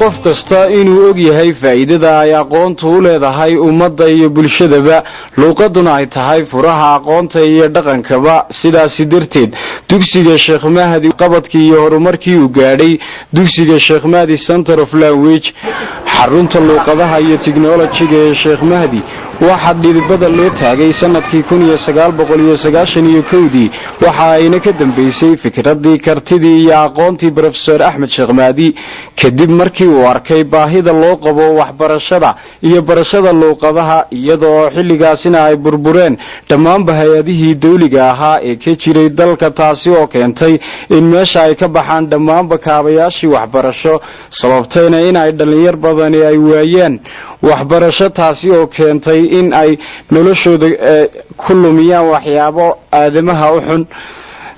Qof kasta inuu og yahay faa'iidada ay aqoontu u leedahay ummadda iyo bulshadaba, luuqaduna ay tahay furaha aqoonta iyo dhaqankaba. Sidaasi darteed, dugsiga Sheekh Mahdi qabadkii iyo horumarkii uu gaadhay dugsiga Sheekh Mahdi Center of Language, xarunta luuqadaha iyo tiknolojiga ee Sheekh Mahdi, waxaa dhidibada loo taagay sanadkii 1991-dii. Waxa ayna ka dambeysay fikradii, kartidii iyo aqoontii Brofesor Axmed Sheekh Mahdi, kadib markii uu arkay baahida loo qabo waxbarashada iyo barashada luuqadaha, iyadoo xilligaasina ay burbureen dhammaanba hay-adihii dawliga ahaa ee ka jiray dalka, taasi oo keentay in meesha ay ka baxaan dhammaanba kaabayaashii waxbarasho, sababtayna in ay dhallinyar badani ay waayeen waxbarasho, taasi oo keentay in ay noloshooda ku lumiyaan waxyaabo aadamaha u xun.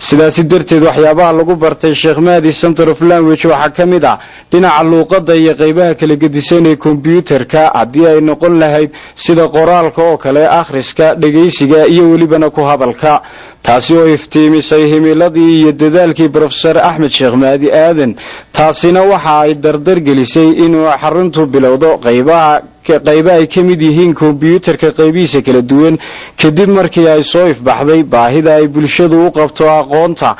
Sidaasi darteed, waxyaabaha lagu bartay Sheekh Mahdi Center of Language waxaa ka mid ah dhinaca luuqadda iyo qeybaha kala gedisan ee kombyuutarka, haddii ay noqon lahayd sida qoraalka oo kale, akhriska, dhegaysiga iyo welibana ku hadalka, taasi oo iftiimisay himiladii iyo dadaalkii Brofesor Axmed Sheekh Mahdi Aadan. Taasina waxa ay dardar gelisay inuu xaruntu bilowdo qaybaha qaybo ay ka mid yihiin kombyuutarka qaybihiisa kala duwan, kadib markii ay soo ifbaxday baahida ay bulshadu u qabto aqoonta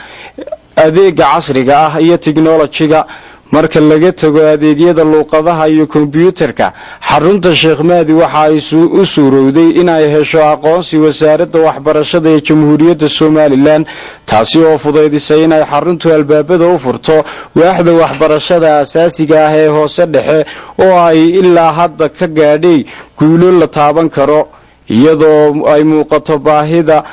adeega casriga ah iyo tiknolojiga. Marka laga tago adeegyada luuqadaha iyo kombyuutarka, xarunta Sheekh Mahdi waxa ay u suurowday inay hesho aqoonsi Wasaaradda Waxbarashada ee Jamhuuriyadda Somaliland, taasi oo fudaydisay inay xaruntu albaabada u furto waaxda waxbarashada asaasiga ah ee hoose dhexe, oo ay ilaa hadda ka gaadhay guulo la taaban karo, iyadoo ay muuqato baahida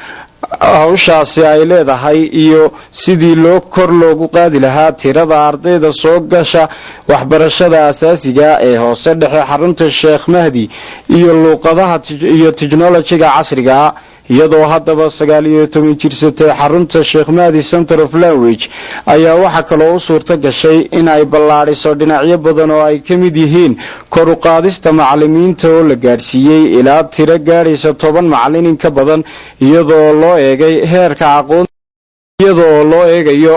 hawshaasi ay leedahay iyo sidii loo kor loogu qaadi lahaa tirada ardayda soo gasha waxbarashada asaasiga ee hoose dhexe xarunta Sheekh Mahdi iyo luuqadaha iyo technolojiga casriga. Iyadoo haddaba 19 jirsatay xarunta Sheekh Mahdi Center of Language, ayaa waxaa kaloo u suurto gashay in ay ballaadhiso dhinacyo badan oo ay ka mid yihiin kor u qaadista macalimiinta oo la gaadhsiiyey ilaa tiro gaadhaysa 10 macalin in ka badan, iyadoo loo eegayo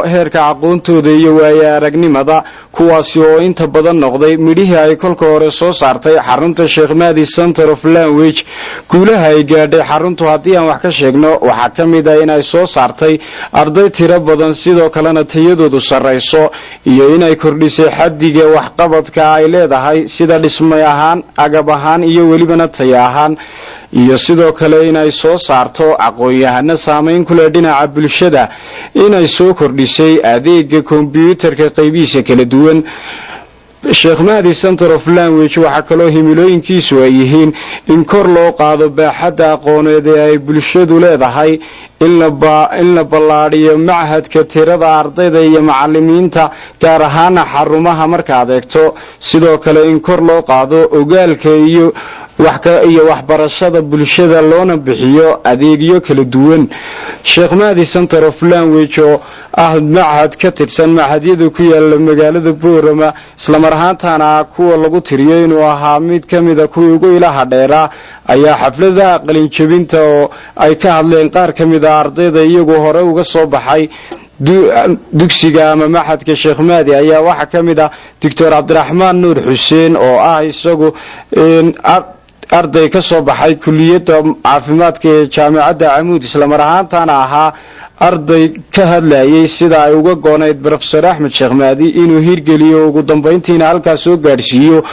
heerka aqoontooda iyo waaye aragnimada, kuwaasi oo inta badan noqday midhihii ay kolka hore soo saartay xarunta Sheekh Mahdi Center of Language. Guulaha ay gaadhay xaruntu haddii aan wax ka sheegno, waxaa ka mid ah inay soo saartay arday tiro badan, sidoo kalena tayadoodu sarrayso, iyo inay kordhisay xaddiga waxqabadka ay leedahay, sida dhismay ahaan, agab ahaan iyo welibana taya ahaan, iyo sidoo kale inay soo saarto aqoon-yahano saameyn ku leh dhinaca bulshada, inay soo kordhisay adeega kombyuutarka qaybihiisa kala duwan. Sheekh Mahdi Center of Language waxaa kaloo himilooyinkiisu ay yihiin in kor loo qaado baaxadda aqooneed ee ay bulshadu leedahay, in la ballaadhiyo machadka, tirada ardayda iyo macalimiinta, gaar ahaana xarumaha markaad eegto, sidoo kale in kor loo qaado ogaalka iyo waxbarashada bulshada, loona bixiyo adeegyo kala duwan. Sheekh Mahdi Center of Language oo ah machad ka tirsan machadyada ku yaala magaalada Boorama, islamar ahaantaana ah kuwa lagu tiriyo inuu ahaa mid ka mida kuwii ugu ilaha dheeraa, ayaa xafladaha qalinjabinta oo ay ka hadleen qaar ka mid a ardayda iyagu hore uga soo baxay dugsiga ama machadka Sheekh Mahdi, ayaa waxaa ka mid ah Doctor Cabdiraxmaan Nuur Xuseen, oo ah isagu arday ka soo baxay kuliyadda caafimaadka ee Jaamacadda Camuud, islamar ahaantaana ahaa arday ka hadlayay sida ay uga goonayd Brofesor Axmed Sheekh Mahdi inuu hirgeliyo, ugu dambeyntiina halkaas soo gaadhsiiyo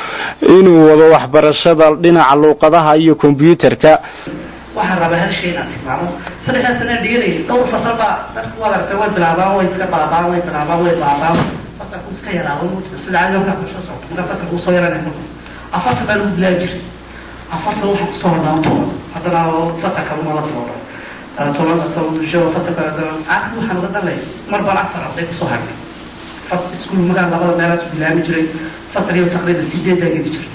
inuu wado waxbarashada dhinaca luuqadaha iyo kombyuutarka. Waxaan rabaa hal shay inaan tilmaamo. 3-daa sanaa dhiganayay, dhowr fasal baa dadku waad aragtay, way bilaabaan, way iska baabaan, way bilaabaan, way baabaan, fasalku iska yaraado. Sida caadiga markaa kusoo socto, markaa fasalku usoo yaranay, marka 40 baa lagu bilaabi jiray, 40 waxaa kusoo hodhaan 10, haddana fasalka luma la soo dhan 10 fasalka. Haddana aakhir waxaan uga danlay mar baan afar arday kusoo hadhnay fas iskuul markaa labada meelaas bilaabi jiray, fasal iyo taqriiban sideeddaa geli jiray,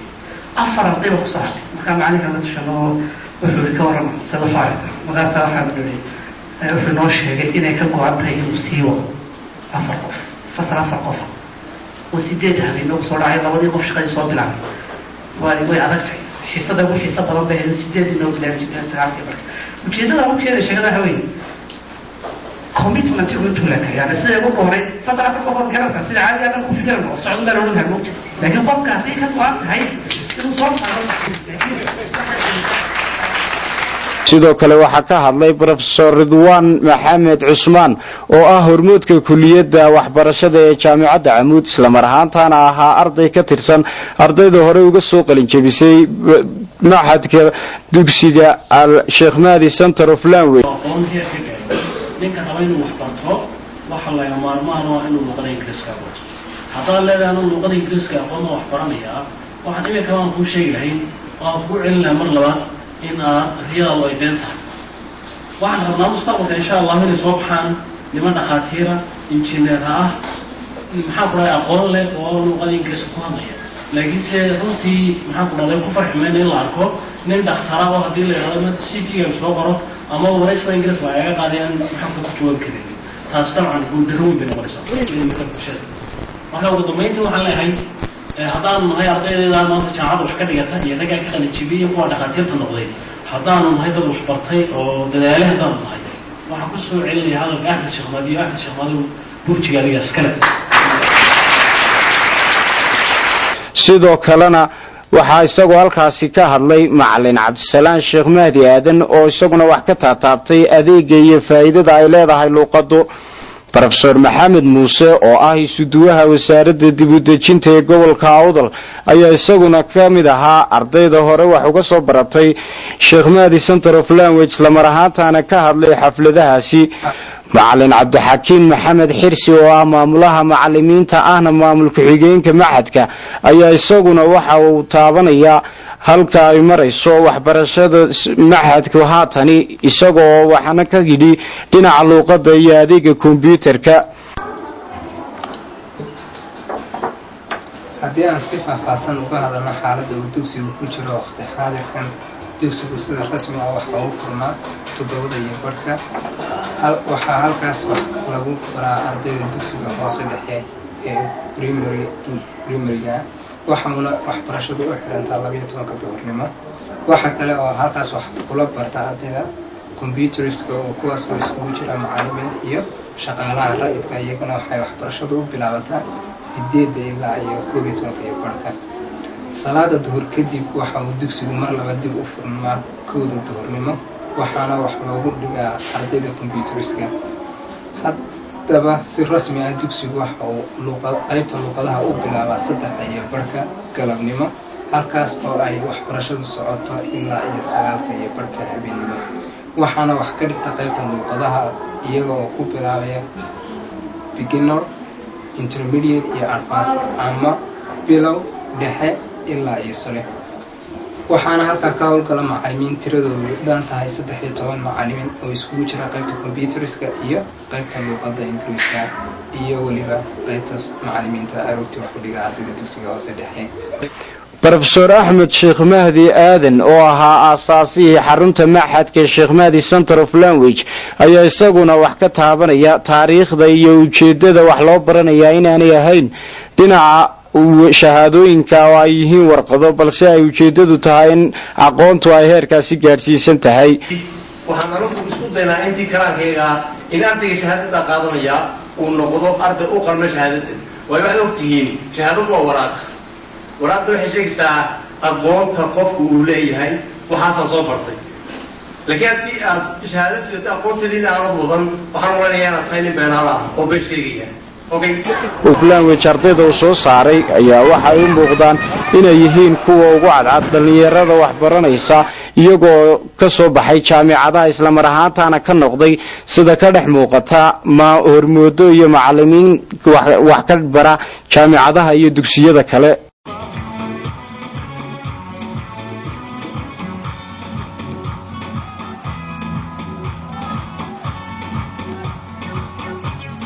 afar arday baa kusoo hadhay. Markaa macalinka la tashano, wuxuu ka warrama sida waxu aragta. Markaasaa waxaan nidhi, wuxuu noo sheegay inay ka go-an tahay inuu sii wado afar qof, fasal afar qofa oo sideed habeenoo kusoo dhacay, labadii qof shaqadii soo bilaabay. Way adag tahay, xiisada ugu xiiso badan bay ahayd, sideed inoo bilaabi jirnay 9-kii. Marka ujeeddada u keenay sheekada waxa weeye commitmentigu intuu leeka, yani siday ugu goonay fasal afar qof ood garanaysaa, sida caadiga dhan ku fikiran oo socdo baa la odhan lahaa, moogta. Laakiin qofka hadday ka go-an tahay inuu soo saaro, laakiin Sidoo kale waxaa ka hadlay Brofesor Ridwaan Maxamed Cusmaan oo ah hormuudka kuliyadda waxbarashada ee Jaamicadda Camuud, islamar ahaantaana ahaa arday ka tirsan ardayda horey uga soo qalinjebisay maxadka dugsiga Al Sheekh Mahdi Center of Language. Aqoon heer ka gaaro ninka raba inuu wax barto, waxa laga maarmaan waa inuu luqada Ingiriiska aqoonto. Haddaad leedahay anuu luqada Ingiriiska aqoon wax baranayaa, waxaan iminka waan kuu sheegi lahayn oo aan kugu celin lahaa mar labaad in aad riyadaadu ay been tahay. Waxaan rabnaa mustaqbalka, insha Allahu, inay soo baxaan niman dhakhaatiira, injineera ah, maxaan ku dhahay, aqoon leh oo luqada Ingiriiska ku hadlaya. Laakiinse runtii, maxaan ku dhahday, ku farxi mayno in la arko nin dhakhtara oo haddii la yidhahdo maanta CV-ga soo qoro ama waraysba Ingiriis lagaga qaaday aan maxaan ku jawaabi karin. Taas dabcan guuldarro weyn bay noqonaysaa bulshada. Marka ugu dambayntii waxaan leeyahay, haddaanu nahay ardaydeeda maanta jaamacadda wax ka dhigata iyo raggaa ka qalinjibiyey iyo kuwa dhakhaatiirta noqday, haddaanu nahay dad wax bartay oo dadaale haddaanu nahay, waxaan ku soo celinaya hadalka Axmed Sheekh Maadi. Axmed Sheekh Maadi, burjiga adigaas kale. Sidoo kalena waxaa isagoo halkaasi ka hadlay Macalin Cabdisalaan Sheekh Mahdi Aadan oo isaguna wax ka taataabtay adeega iyo faa'iidada ay leedahay luuqadu. Brofesor Maxamed Muuse oo ah isuduwaha wasaaradda dibudejinta ee gobolka Awdal ayaa isaguna ka mid ahaa ardayda hore wax uga soo baratay Sheekh Mahdi Center of Language, islamar ahaantaana ka hadlay xafladahaasi. Macalin Cabdixakiim Maxamed Xirsi oo ah maamulaha macalimiinta ahna maamul ku-xigeenka maxadka ayaa isaguna waxa uu taabanayaa halka ay marayso waxbarashada maxadku haatani, isagoo waxaana ka yidhi dhinaca luuqadda iyo adeega kombyuutarka. Haddii aan si faahfaahsan uga hadalno xaaladda uu dugsigu ku jiro waqti xaadirkan, dugsigu sida rasmi ah waxa uu furmaa 7:30. Waxaa halkaas wax lagu baraa ardayda dugsiga hoose dhexe ee primary-ga, waxauna waxbarashadu u xirantaa 12-ka duhurnimo. Waxa kale oo halkaas wax kula barta ardayda computerska, oo kuwaas oo iskugu jira macalimiin iyo shaqaalaha ra'idka. Iyagana waxay waxbarashadu u bilaabataa 8-da ilaa iyo 11:30. Salaada duhur kadib waxa uu dugsigu mar laba dib u furmaa 1-da duhurnimo, waxaana wax loogu dhigaa ardayda computerska. Haddaba si rasmi ah dugsigu waxa uu qaybta luuqadaha u bilaabaa 3:30 galabnimo, halkaas oo ay waxbarashadu socoto ilaa iyo 9:30 habeennimo. Waxaana wax ka dhigta qaybta luuqadaha iyaga oo ku bilaabaya beginner, intermediate iyo advance, ama bilow, dhexe ilaa iyo sare. Waxaana halkaa ka howlgala macalimiin tiradoodu dhan tahay 13 macalimiin oo iskugu jira qaybta computerska iyo qaybta luuqadda Ingiriiska iyo weliba qaybta macalimiinta aroogtii wax ku dhiga ardayda dugsiga hoose dhexe. Brofesor Axmed Sheekh Mahdi Aadan oo ahaa aasaasihii xarunta maxadka Sheekh Mahdi Center of Language ayaa isaguna wax ka taabanaya taariikhda iyo ujeedada wax loo baranayaa inaanay ahayn dhinaca shahaadooyinka oo ay yihiin warqado, balse ay ujeedadu tahay in aqoontu ay heerkaasi gaadhsiisan tahay. Waxaan anagu isku daynaa intii karaankayga in ardayga shahaadada qaadanaya uu noqdo arday u qalmo shahaadada, waayo waxaad ogtihiin shahaadadu waa waraaq. Waraaqda waxay sheegaysaa aqoonta qofku uu leeyahay, waxaasaan soo bartay. Laakiin haddii aad shahaado sidato aqoonteedii aanad wadan, waxaan oranaya inaad tahay nin beenaala ah oo been sheegaya. Of language ardayda uu soo saaray ayaa waxay u muuqdaan inay yihiin kuwa ugu cadcad dhallinyarada waxbaranaysa, iyagoo ka soo baxay jaamicadaha, islamar ahaantaana ka noqday, sida ka dhex muuqata, ma hormoodo iyo macalimiin wax ka bara jaamicadaha iyo dugsiyada kale.